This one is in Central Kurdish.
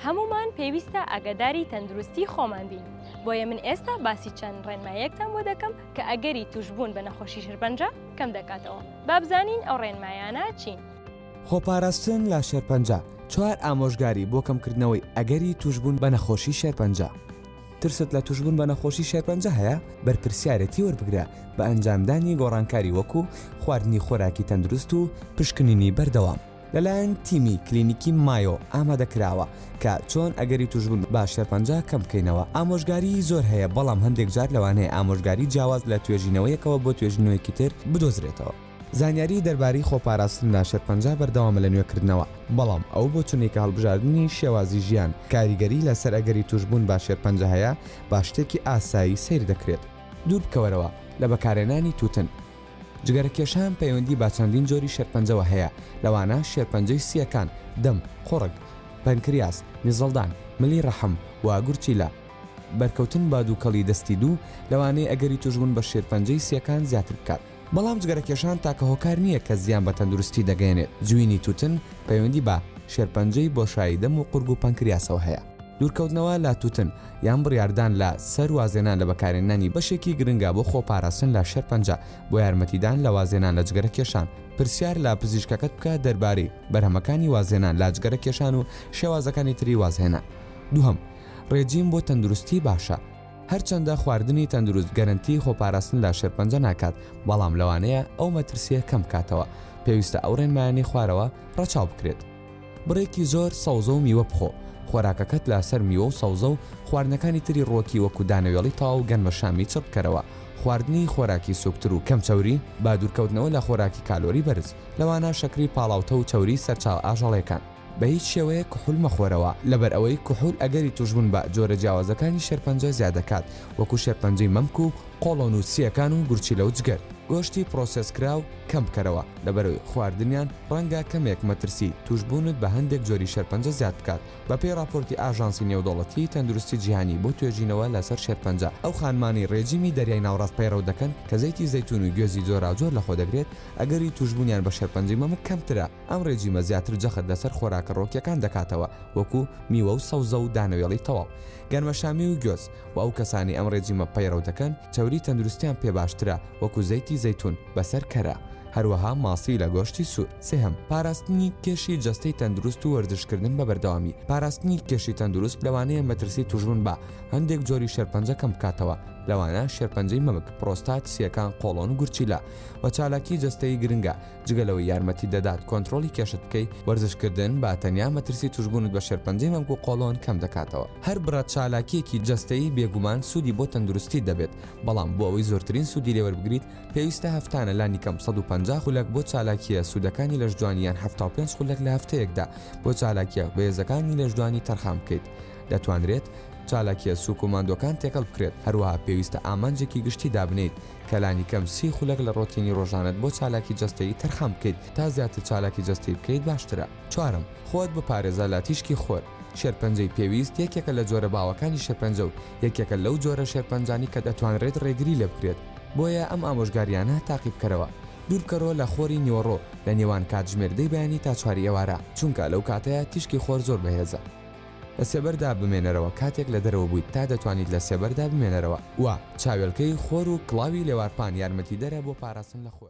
هەموومان پێویستە ئاگاداری تەندروستی خۆمان بین، بۆیە من ئێستا باسی چەند ڕێنماییەکتان بۆ دەکەم کە ئەگەری تووشبوون بە نەخۆشی شێرپەنجە کەم دەکاتەوە. با بزانین ئەو ڕێنمایانە چین. خۆپاراستن لە شێرپەنجە، چوار ئامۆژگاری بۆ کەمکردنەوەی ئەگەری تووشبوون بە نەخۆشی شێرپەنجە. ترست لە تووشبوون بە نەخۆشی شێرپەنجە هەیە؟ بەرپرسیارێتی وەربگرە بە ئەنجامدانی گۆڕانکاری وەکو خواردنی خۆراکی تەندروست و پشکنینی بەردەوام. لەلایەن تیمی کلینیکی مایۆ ئامادەکراوە کە چۆن ئەگەری تووشبوون بە شێرپەنجە کەم بکەینەوە. ئامۆژگاریی زۆر هەیە، بەڵام هەندێک جار لەوانەیە ئامۆژگاری جیاواز لە توێژینەوەیەکەوە بۆ توێژینەوەیەکی تر بدۆزرێتەوە. زانیاری دەربارەی خۆپاراستن لە شێرپەنجە بەردەوامە لە نوێکردنەوە، بەڵام ئەو بۆچوونەی کە هەڵبژاردنی شێوازی ژیان کاریگەری لەسەر ئەگەری تووشبوون بە شێرپەنجە هەیە بە شتێکی ئاسایی سەیر دەکرێت. دوور بکەوەرەوە لە بەکارهێنانی تووتن. جگەرەکێشان پەیوەندی بە چەندین جۆری شێرپەنجەوە هەیە، لەوانە شێرپەنجەی سییەکان، دەم، قوڕگ، پەنکریاس، میزڵدان، ملی ڕەحم، و گورچیلە. بەرکەوتن بە دووکەڵی دەستی دوو لەوانەیە ئەگەری تووشبوون بە شێرپەنجەی سییەکان زیاتر بکات. بەڵام جگەرەکێشان تاکە هۆکار نییە کە زیان بە تەندروستی دەگەیەنێت، جوینی تووتن پەیوەندی بە شێرپەنجەی بۆشایی دەم و قورگ و پەنکریاسەوە هەیە. دوورکەوتنەوە لە تووتن یان بڕیاردان لە سەر وازهێنان لە بەکارهێنانی بەشێکی گرنگە بۆ خۆپاراستن لە شێرپەنجە، بۆ یارمەتیدان لە وازهێنان لە جگەرەکێشان، پرسیار لە پزیشکەکەت بکە دەربارەی بەرهەمەکانی وازهێنان لە جگەرەکێشان و شێوازەکانی تری وازهێنان. دووهەم، ڕێجیم بۆ تەندروستی باشە. هەرچەندە خواردنی تەندروست گەرەنتی خۆپاراستن لە شێرپەنجە ناکات، بەڵام لەوانەیە ئەو مەترسییە کەم بکاتەوە. پێویستە ئەو ڕێنمایانەی خوارەوە ڕەچاو بکرێت. بڕێکی زۆر سەوزە و میوە بخۆ، خۆراکەکەت لەسەر میوە و سەوزە و خواردنەکانی تری ڕووەکی وەکو دانەوێڵەی تەواو و گەنمەشامی چڕ بکەرەوە، خواردنی خۆراکی سووکتر و کەم چەوری، بە دوورکەوتنەوە لە خۆراکی کالۆری بەرز، لەوانە شەکری پاڵاوتە و چەوری سەرچاوە ئاژەڵیەکان. بە هیچ شێوەیەک کحول مەخۆرەوە، لەبەر ئەوەی کحول ئەگەری تووشبوون بە جۆرە جیاوازەکانی شێرپەنجە زیاد دەکات، وەکو شێرپەنجەی مەمک و قۆڵۆن و سییەکان و گورچیلە و جگەر. گۆشتی پرۆسێسکراو کەم بکەرەوە، لەبەرئەوەی خواردنیان ڕەنگە کەمێک مەترسی تووشبوونت بە هەندێک جۆری شێرپەنجە زیاد بکات. بەپێی ڕاپۆرتی ئاژانسی نێودەوڵەتیی تەندروستی جیهانی بۆ توێژینەوە لەسەر شێرپەنجە، ئەو خانمانەی ڕێجیمی دەریای ناوەڕاست پەیڕەو دەکەن کە زەیتی زەیتوون و گوێزی جۆراوجۆر لەخۆدەگرێت، ئەگەری تووشبوونیان بە شێرپەنجەی مەمک کەمترە. ئەم ڕێجیمە زیاتر جەخت لەسەر خۆراکە ڕۆکیەکان دەکاتەوە وەکو، میوە و سەوزە و دانەوێڵەی تەواو، گەنمەشامی و گوێز، وە ئەو کەسانەی ئەم ڕێجیمە پەیڕەو دەکەن چەوری تەندروستیان پێ باشترە وەکو زەیتی زەیتون بەسەر کەرە، هەروەها ماسی لە گۆشتی سوور. سێهەم، پاراستنی کێشی جەستەی تەندروست و وەرزشکردن بە بەردەوامی، پاراستنی کێشی تەندروست لەوانەیە مەترسی توشبوون بە هەندێک جۆری شێرپەنجە کەم بکاتەوە لەوانە شێرپەنجەی مەمک، پرۆستات، سییەکان، قۆڵۆن، گورچیلە، وە چالاکی جەستەیی گرنگە جگە لەوەی یارمەتیت دەدات کۆنترۆڵی کێشت بکەیت، وەرزشکردن بە تەنیا مەترسی توشبوونت بە شێرپەنجەی مەمک و قۆڵۆن کەم دەکاتەوە. هەر بڕە چالاکییەکی جەستەیی بێگومان سوودی بۆ تەندروستیت دەبێت، بەڵام بۆ ئەوەی زۆرترین سوودی لێ وەربگریت پێویستە هەفتانە لانیکەم 150 خولەک بۆ چالاکییە سوودەکانی لەشجوانی یان 75 خولەک لە هەفتەیەکدا بۆ چالاکییە بەهێزەکانی لەشجوانی تەرخان بکەیت. دەتوانرێت چالاکییە سووک و ماندووەکان تێکەڵ بکرێت، هەروەها پێویستە ئامانجێکی گشتی دابنێیت کە لانیکەم سی خولەک لە ڕۆتینی ڕۆژانەت بۆ چالاکی جەستەیی تەرخان بکەیت، تا زیاتر چالاکی جەستەیی بکەیت باشترە. چوارەم، خۆت بپارێزە لە تیشکی خۆر، شێرپەنجەی پێویست یەکێکە لە جۆرە باوەکانی شێرپەنجە و یەکێکە لەو جۆرە شێرپەنجانەی کە دەتوانرێت ڕێگری لێبکرێت، بۆیە ئەم ئامۆژگارییانە تاقی بکەرەوە، دووربکەرەوە لە خۆری نیوەڕۆ لە نێوان کاتژمێر دەی بەیانی تا چواری ئێوارە، چونکە لەو کاتەیا تیشکی خۆر زۆر بەهێزە. لە سێبەردا بمێنەرەوە کاتێک لە دەرەوە بوویت تا دەتوانیت لە سێبەردا بمێنەرەوە و چاوێلکەی خۆر و کڵاوی لێوارپان یارمەتیدەرە بۆ پاراستن لە خۆر.